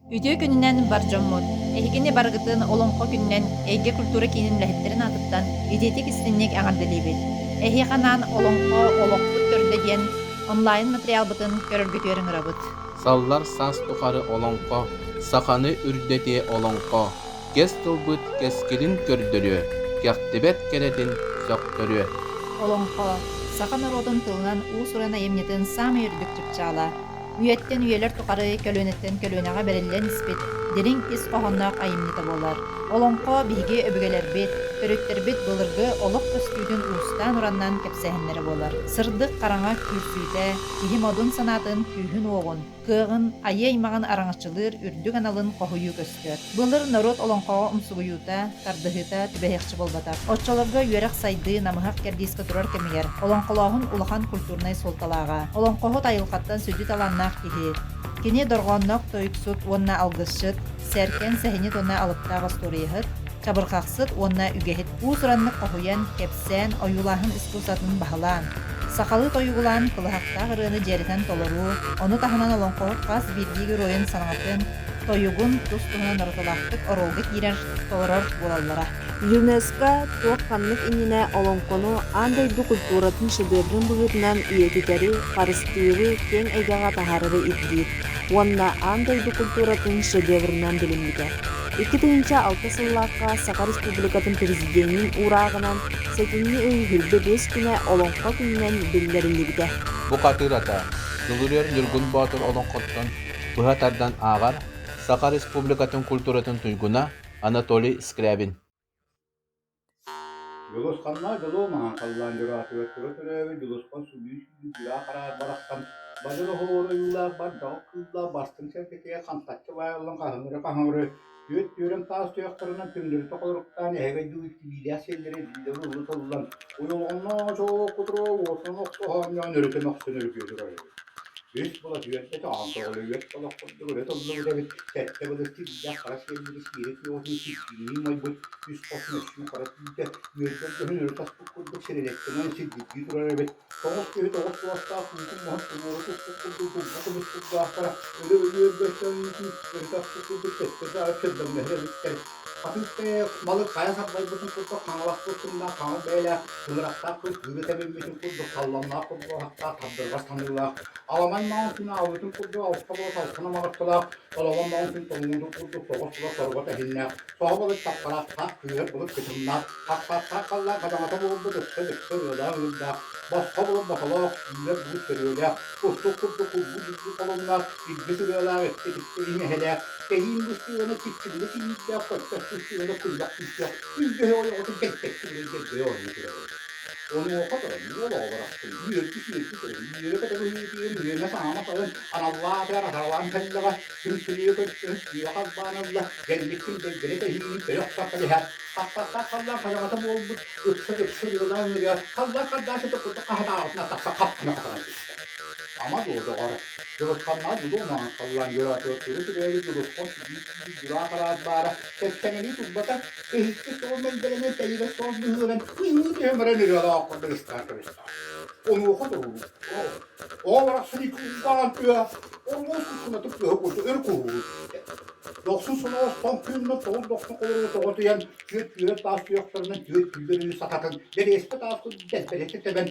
Үтүө күнүнэн бар дьоммут! Эһигини барыгытын Олоҥхо күнүнэн Эйгэ культура киинин үлэһиттэрин аатыттан итиитик истиҥник эҕэрдэлиибит! Эһиэхэ анаан Олоҥхо олохпут төрдө диэн онлайн материалбытын көрөргүтүгэр ыҥырабыт. Саллар саас тухары олоҥхо, саханы үрдэтиэ олоҥхо, кэс тылбыт кэскилин көрдөрүө, кэхтибэт кэрэтин сөхтөрүө. Олоҥхо, саха норуотун тылынан уус-уран айымньытын саамай үрдүк чыпчаала. Үйэттэн үйэлэр тухары көлүөнэттэн көлүөнэҕэ бэриллэн испит дириҥ ис хоһоонноох айымньыта буолар. Олоҥхо биһиги өбүгэлэрбит, төрүттэрбит былыргы олох көстүүтүн уустаан-ураннаан кэпсээһиннэрэ буолар. Сырдык хараҥа күүрсүүтэ, киһи модун санаатын күүһүн-уоҕун, кыаҕын, айыы аймаҕын араҥаччылыыр үрдүк аналын хоһуйуу көстөр. Былыр норуот олоҥхоҕо умсугуйуута, тардыһыыта түбэһиэхчэ буолбатах. Оччолорго үөрэх-сайдыы намыһах кэрдиискэ турар кэмигэр олоҥхолооһун улахан культурнай суолталааҕа. Олоҥхоһут айылҕаттан сүдү талааннаах киһи. Кини дорҕоонноох тойуксут уонна алгысчыт, сэркэн сэһэнньит уонна алыптаах остуоруйаһыт, чабырҕахсыт уонна үгэһит уус-ураннык хоһуйан, кэпсээн, ойуулааһын искусствотын баһылаан, сахалыы тойугулаан кылыһахтаах ырыаны дьиэрэтэн толоруу, ону таһынан олоҥхоһут хас биирдии геройун саҥатын, тойугун тус-туһунан уратылаахтык оруолга киирэр, толорор буолаллара. ЮНЕСКО туох-ханнык иннинэ олоҥхону аан дойду культуратын шедеврин быһыытынан үйэтитэри, харыстыыры, киэҥ эйгэҕэ таһаарары ирдиир уонна аан дойду культуратын шедевринэн билиммитэ. 2006 сыллаахха Саха Республикатын Президенин уурааҕынан сэтинньи ый 25 күнэ Олоҥхо күнүнэн биллэриллибитэ. Бу хатыыр ата Дьулуруйар Ньургун Боотур олоҥхоттон быһа тардан ааҕар Саха Республикатын культуратын туйгуна Анатолий Скрябин. Дьулусханнаах дьолуо маҥан халлаан дьураатыгар тура төрөөбүт Дьулусхан сүүрүү-сүүрүү дьураа хараар барахсан бадьыр оһуор ойуулаах бардаҕа кыыллаах бастыҥ сэргэтигэр хантаччы баайыллан хаһыҥыры-хаһыҥыры түөрт түөрэм таас туйахтарынан түҥнэритэ холоруктаан эһэгэйдүү тибиилээх сиэллэрэ биллэр улуу тыллан уйулҕаннаах очоҕо кутуруга уотунан охсуһаанньаан өрүтэ мөхсөн өрүкүйэ турар эбит. Үс була түөртэ чаҕаан көҕүлүгэр олох курдук өрө тыллыбыт эбит, сэттэ былыр тирбэх хара сиэллэри сиэри күөҕүтүн сирдиинии умайбыт, үс хос мөссүн хара түүтэ, үөрбэт дьоһун өрө таспыт курдук сирилэттэнэн сирдиргии турар эбит, тоҕус киһи тоҕус кыластаах куукун маһын туруору туппут курдук дулҕа көмүс кулгаахтара өрө өлүөрбөттөөнүүтүн өрө таспыт курдук сэттэ саара чөрбөҥнөһөр эбиттэр. Хатыыс малы хайа сарбайбытын курдук хаҥаласпыт тымнаах хаҥыл бэйэлээх тыҥырахтаах кыл кыыры тэбиммитин курдук талламнаах курдук тардырҕас таныылаах аламай маҥан күн аалбытын курдук алта буолас алтан амаҕатталаах толоҕон маҥан күн тоҥуутун курдук тоҕус була торҕо тэһиннээх соһо былыт таппараахтаах кыыһар былыт кытымнаах хаххаахтаах халлаан хадаҥата буолбут ыкса ыкса ыалаах ыырдаах босхо булут босолоох күүлэр булут сөрүөлээх кустук курдук кулбу дьүлбү холумнаах илбис ырыалаах өттө типтэ иҥэһэлээх тэһиин быстыыгана чиччигинэ чиҥиирдээх көччөх быстыыгана күллэх күүстээх күндүһэ ойоҕотун кэлтэччи гынан дьэргэйэ оонньуу турар эбит. Онуоха туран уол оҕо барахсан үөрдү-сүөрдү көрөн, үөрэ-көтө быһыытыйан, үөнэ саҥама сайан, аналлаах атыгар атаралаан кэллэҕэ, күн-сирийэ көрсөн, күөх халбаан ылла, дьэлликкин дэлгэрэ тэһиини көрө охсор кэбиһэр, хаппахтаах халлаан хадаҕата буолбут, ыкса-ыкса ыалаан ырыа, халлаан хардааччы туппутун хаһытаабытынан тахса хаппына хатанан түстэ. Ама дуо, доҕор, Дьулусханнаах дьулуо маҥан халлаан дьураатыгар тура түбээбит Дьулусхан сүүрүү дьураа хараат баара тэпсэҥэлии турбата, кэһииккэ суол мэлдьэлэнэн тэйигэс суол быһыыланан ыһыы түһэн баран ырыалаах курдук ыстаан кэбистэ. Онуоха туругу оҕо барахсан икки кулгааҕын тыа олуос кускунатык тыаһа курдук өр куһуур Дохсун соноҕос тоҥ күнүнэн тоҕус дохсун холоругу тоҕотуйан түөрт түөрэ таас туйахтарынан түөрт күллэр сататын дэриэспэ таас курдук дэлбэритэ тэбэн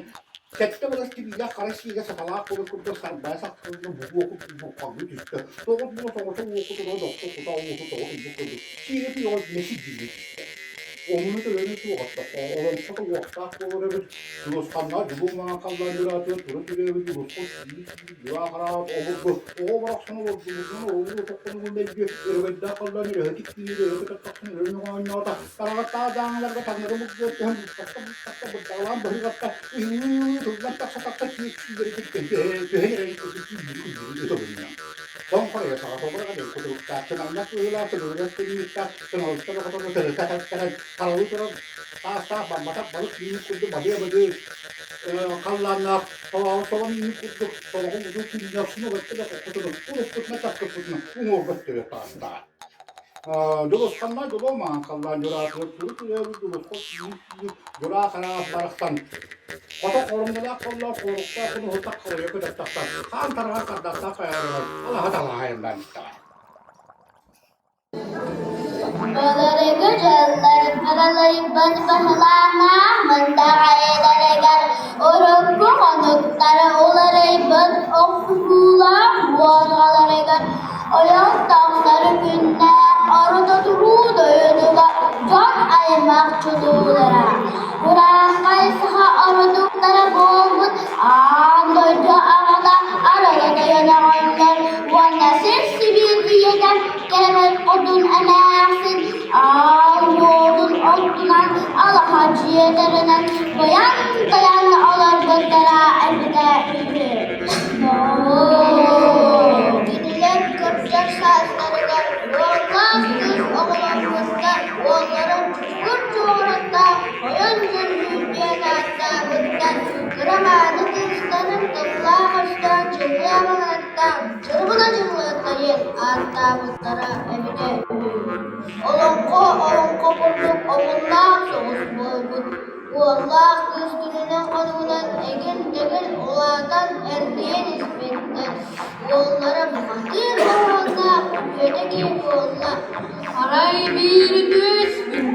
Сэттэ балас тибиилээх хара сиигэ саталаах курус курдук сарбайа сахсырда бугуо курдук бурҕалыы түстэ. Тоҕус була тоҕото уоку тура дохсу кута уоту тоҕо ылбыт курдук сиигэ түгэҕэ мэсийдии түстэ. Омуну төлөнү суоҕаттахха, олоҥхото уохтаах буолар эбит, Дьулусханнаах дьулуу маҥан халлаан дьураатыгар тура түгээбит Дьулусхан сүүрүү-сүүрүү дьураа хараат обургу оҕо барахсан олордубутунан олоруу отоххонугун мэлдьи өрөгөйдөөх халлаан өрөһө тиккиир өрө көтөр тахсан өрө оонньоото Тараҕаттаах дааҥыларга таҥнары бурдугар түһэн быстахта-быстахта бырдаҕалаан быһыылатта, ыһыы тыллан тахса-тахса түөрт сүүлэригэр түһэн эрэрин курдук түүннэри-күннэри ытылынна. Тоҥ хоройо саҕа тобураҕа диэн кутуруктаах, чынаҥнас быһыылаах төгүрүгэс тымныыттаах, тыҥалыттан оҕотону тырыта тартаран, харалыы турар таастаах барбатах балык миинин курдук бадыа-бадыы халлааннаах, толоору соло миинин курдук толоҕу удуу күннээх сунугатта да хоппутунун, уруккутуна чаккыппытынан уҥуорга өттүгэр таҕыстаҕа. Дьулусханнаах дьолуо маҥан халлаан дьураатыгар тугу түһээбит дьулусхан сүүрүү дьураа хараас барахсан хото хоромньулаах холлоох хоруктаах кунуһутах халыйа көтөр тахсан хаан тараҕар хардастаах хайаарыгар алаһа талаһа айаннаан истэҕэ. уларыйбыт быһылааннаах мындаҕайдарыгар урукку хонуктара уларыйбыт охсуһуулаах буорҕаларыгар ойон таҥнары күннээх орто туруу дойдуга дьон аймах чулуулара, урааҥхай саха ордуктара буолбут аан дойду аҕата арыгы тойоноҕоннор уонна сир сибиир ийэтэ кэрэмэс хотун эмээхсин аал уотун оттунан алаһа дьиэлэринэн быйаҥ-тайаҥ олорбуттара эбитэ үһү. Кинилэр кырдьар саастарыгар уоллаах кыыс оҕоломмуттар, уолларын Чучугур Чуоҕураттаах Ойон Дьөллүүр диэн ааттаабыттар, кыра мааны кыыстарын тыллаах өстөөх Дьыллыа Маҥанаттаах Дьырыбына Дьыллыатта диэн ааттаабыттара эбитэ үһү. Олоҥхо олоҥхо курдук омуннаах соҕус буолбут, уоллаах кыыс күнүнэн-хонугунан эгил-тэгил улаатан эрдийэн испиттэр. Уоллара бухатыыр моһуоннаах үтүөтэ киһи буолла. Арай биир үтүө күн,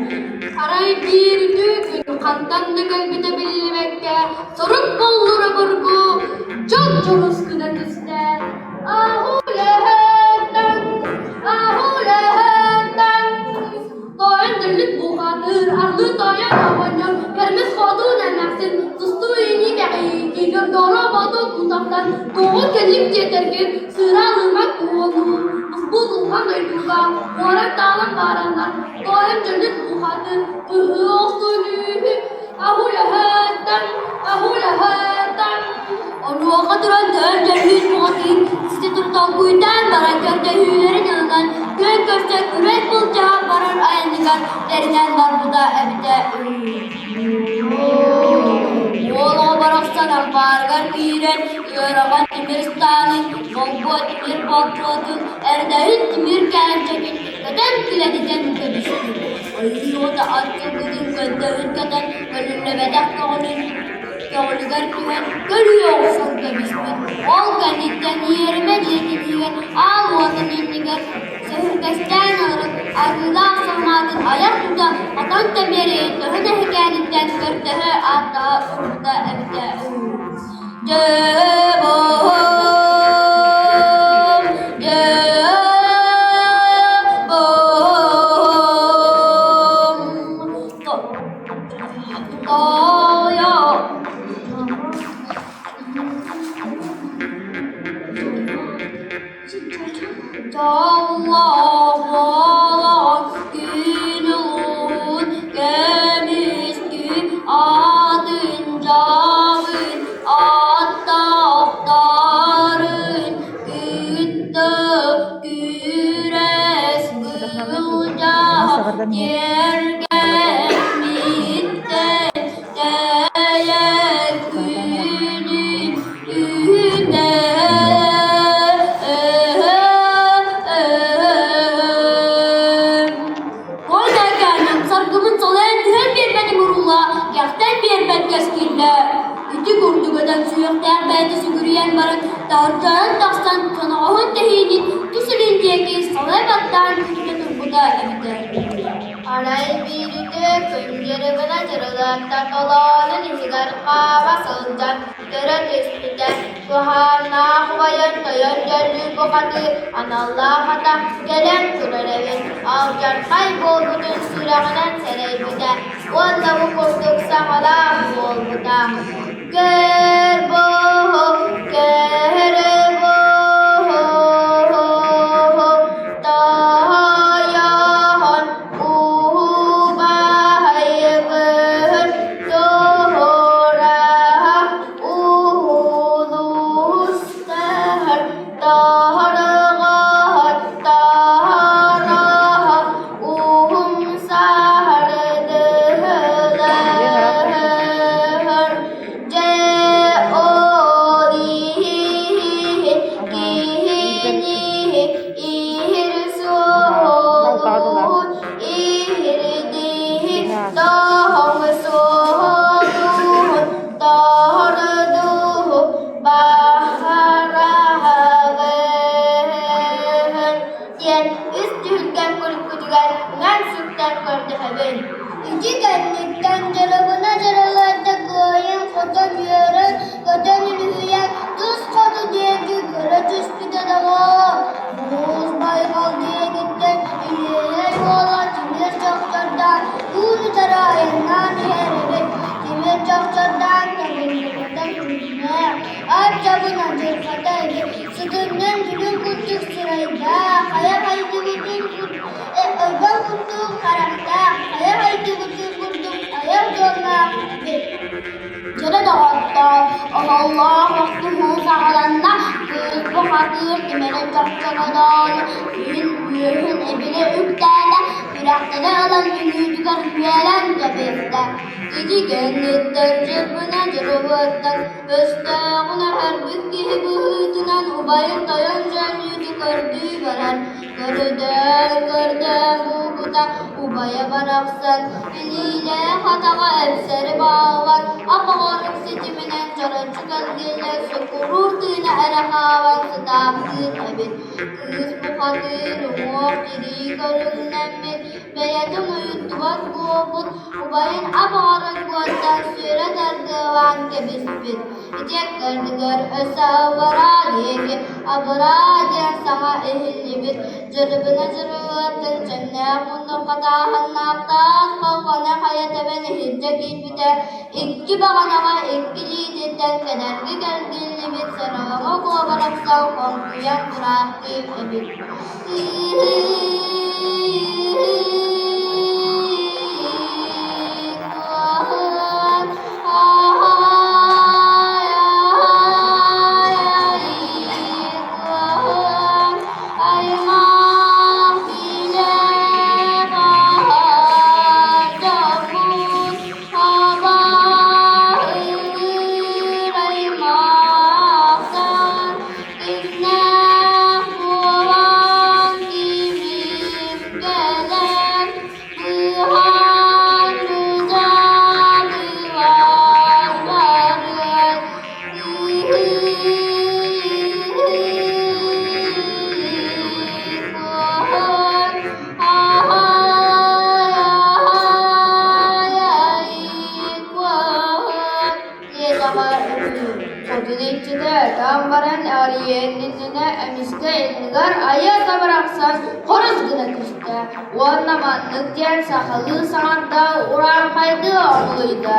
арай биир үтүө күн хантан да кэлбитэ биллибэккэ, сорук боллура бургу дьон дьурус гына түстэ. Аһулэһэттэн, аһулэһэттэн, Тойон дөллүк бухатыыр, арлыы тойон оҕонньор, кэрмис хотун эмээхсин, тустуу ини кэҕийиитигэр доро боту тутахтан, тоҕо кэллик диэтэргин, сыра ылымак уолу, буспут улахан дойдуга, куорат таалан бараннар, тойон дьөллүк бухатыыр, кыһыы охсун үүһү, аһулэһэттэн, аһулэһэттэн. Онуоха туран тойон дьөллүүт бухатыыр сити толкуйдаан баран көрдөһүүлэрин ылынан, күөн көрсө күрэс былдьаһан барар айаныгар тэринэн барбыта эбитэ Уол оҕо барахсан ампаарыгар киирэн ыарахан тимир ыстаанын, болгуо тимир болтуотун, эрдэһит тимир кээнчэтин көтөн килэтитэн кэбиспит. Ойуун оҕото ат сылгытын көнтөһүн кэтэн көлүллэбэтэх көҕүлүн көҕүлүгэр түһэн көлүйэ охсон кэбиспит. Ол кэнниттэн иэримэ дьиэтин аал уотун иннигэр сөһүргэстээн олорон арыылаах саламаатын айар тута отон тэмиэрийин төһө да эһэкээниттэн көрдөһө ааттаһа турбута эбитэ Дьэ бом, дьэ бом, Тойо Дьоллоох буолан күн улуун көмүскүү атын дьабын аттаахтарын кытта күрэс былдьаһа тиэргэммиттэн тэйэр күнүм Кой-дайкаанын саргыбын солоон түһэн биэрбэтим уруула, кэхтэн биэрбэт кэскиллэ. Ити курдук өтөн сүһүөхтээх бэйэтэ сүгүрүйэн баран, таһырдьанан тахсан соноҕоһун тэһиинин тус илин диэки салай баттаан күтэ турбута эбитэ. Арай биир үтүө күн дьырыбына дьырылыатта толоонун иһигэр хаама сылдьан көрө түспүтэ, туһааннаах убайын тойон дьөллүүр бухатыыр аналлаах ата кэлэн турар эбит, алдьархай буолбутун сүрэҕинэн сэрэйбитэ уонна бу курдук саҥалаах буолбута: «Көр буоһу, көр буоһу, тоойоон убайгын туһура Улуустар торҕоттороһо умсардылар Дьэ ол иһин киһини иһир суолун иһирдиһин тоһоҥ суолун Тордуһу баһараҕын диэн үс түһүлгэм күлкүтүгэр үҥэн-сүктэн көрдөһөбүн. Ити кэнниттэн дьарыгына дьарыгырда кыайан-хотон үөрэн, көтөн үлүһүйэн тус хоту диэки көрө түспүтэ доҕоор, муус байҕал диэкиттэн Илиэһэй уола тимир чохчордоон уун утары айаннаан иһэр эбит. Тимир чохчордоон табыллыбата күннээх, ар-дьабын адьырҕата эбит, сытынньаҥ дүлүҥ курдук сырайдаах, хайа хайдыбытын ойбон курдук харахтаах, хайа хайдыбытын курдук айар дьонноох эбит. Дьэрэ доҕоттоор, оһоллоох охсуһуу саҕаланна, кыыс бухатыыр тимирэ чохчоҕодоон, күн үөһүн эбирэ үктээтэ, сүрэхтэрэ ылан үҥүүтүгэр үөлэн кэбистэ. Ити кэнниттэн дьырбына дьырыбыттан, өстөөҕүн аһарбыт киһи быһыытынан убайын тойон дьонньуту көрдүү барар. Көрдөөн-көрдөөн булбута убайа барахсан илиилээх атаҕа эпсэри бааллан, апоҕорук ситиминэн чороччу кэлгиллэн суккуруур тыына эрэ хаалан сытаахтыыр эбит. Кыыс бухатыыр уҥуох-тирии көрүҥнэммит, бэйэтин уйуттубат буолбут убайын апоҕорун куоттан сүрэ тардыалаан кэбиспит. Ити ыккардыгар өссө аллараа диэки абыраа диэн саҥа иһиллибит, дьырыбына дьырылыаттан чэҥнээх муннук хатааһыннаах таас халҕаны хайа тэбэн иһирдьэ киирбитэ, икки баҕанаҕа икки илиититтэн кэдэрги кэлгиллибит саралаҥа куобарахсан хоҥкуйан тураахтыыр эбит. Күннээх буолан кимим кэлэн быыһаан быдьалыгар барыан Куһун аһай куһун диэтэҕэ үһү. Хотун иччитэ ытаан баран арыйыан иннинэ эмискэ иннигэр айа табарахсан хорус гына түстэ уонна маннык диэн сахалыы саҥарда урааҥхайдыы омулуйда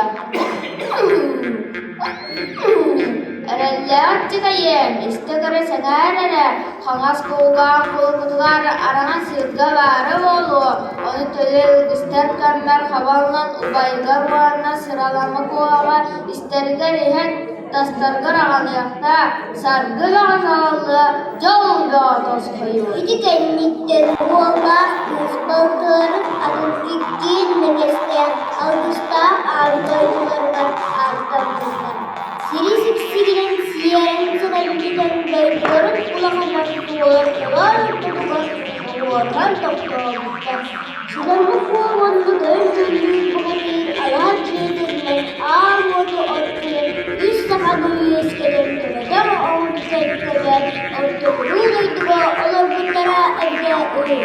Эрэллээх иччитэйиэм, истэ-көрө сэҥээр эрэ, хаҥас кулгаах кулукутугар араҥас сыырга баара буолуо, ону төлө илгистэр кэммэр хабаллан убайгар уонна сыралама куоҕа истэригэр иһэн тастаргар аҕалыахта, саргы бөҕө саҕаллыа, дьол бөҕө тосхойуо. Ити кэнниттэн уоллаах кыыс балтыларын атын иккиэн мэҥэстээн алгыстаах аан дойдуларыгар ааттаммыттар. Сири сиксигинэн сиэрин сэбэргитэн дойдуларын улахан остуолар олоор ортотугар оруоран тохтообуттар. Сыламы куо уонна тойон дьөллүүр бухатыыр алаас дьиэтинэн аал уоту оттуйан үс саханы үөскэтэн төбөтөх оҥостон көтөн ортоһуруу дойдуга олорбуттара эбитэ үһү.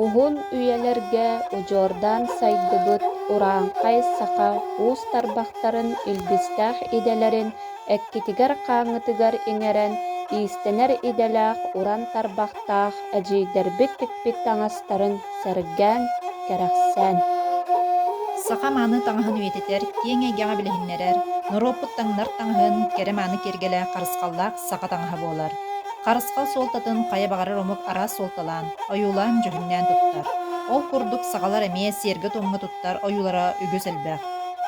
Уһун үйэлэргэ удьуордаан сайдыбыт урааҥхай саха уус тарбахтарын илбистээх идэлэрин эккитигэр-хааҥҥытыгар иҥэрэн иистэнэр идэлээх уран тарбахтаах эдьиийдэрбит тикпит таҥастарын сэргээн, кэрэхсээн. Саха мааны таҥаһын үйэтитэр, киэҥ эйгэҕэ билиһиннэрэр, норуоппут таҥнар таҥаһын, кэрэ мааны киэргэлэ харысхаллаах саха таҥаһа буолар. Харысхал суолтатын хайа баҕарар омук араас суолталаан, ойуулаан-дьүһүннээн туттар. Ол курдук сахалар эмиэ сиэргэ-туомҥа туттар ойуулара үгүс элбэх.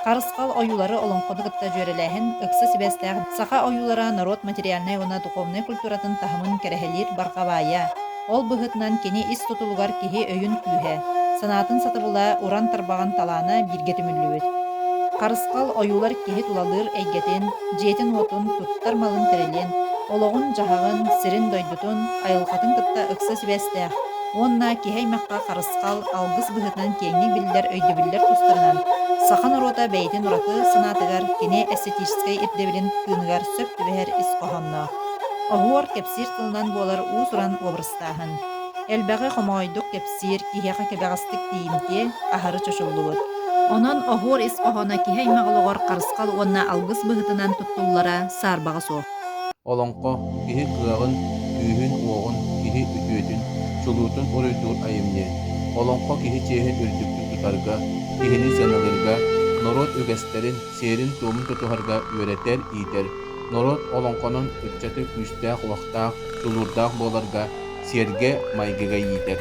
Харысхал ойуулары олоҥхону кытта дьүөрэлээһин ыкса сибээстээх саха ойуулара норуот материальнай уонна духовнай культуратын таһымын кэрэһэлиир барҕа баайа. Ол быһыытынан кини ис тутулугар киһи өйүн күүһэ, санаатын сатабыла, уран тарбаҕын талаана бииргэ түмүллүбүт. Харысхал ойуулар киһи тулалыыр эйгэтин, дьиэтин-уотун, туттар малын тэрилин, олоҕун-дьаһаҕын, сирин-дойдутун, айылҕатын кытта ыкса сибээстээх уонна киһи аймахха харысхал, алгыс быһыытынан киэҥник биллэр өйдөбүллэр тустарынан саха норуота бэйэтин ураты санаатыгар кини эстетическэй ирдэбилин тыыныгар сөп түбэһэр ис хоһоонноох. Оһуор кэпсиир тылынан буолар уус-уран образтааһын. Элбэҕи хомоҕойдук кэпсиир, киһиэхэ кэбэҕэстик тиийимтиэ, аһары чочуллубут. Онон оһуор ис хоһооно киһи аймах олоҕор харысхал уонна алгыс быһыытынан туттуллара саарбаҕа суох. Олоҥхо киһи кыаҕын, күүһүн-уоҕун, киһи үтүөтүн, чулуутун уруйдуур айымньы. Олоҥхо киһи чиэһин үрдүктүк тутарга, киһини сыаналыырга, норуот үгэстэрин, сиэрин-туомун тутуһарга үөрэтэр, иитэр. Норуот олоҥхонон ыччаты күүстээх-уохтаах, тулуурдаах буоларга, сиэргэ-майгыга иитэр.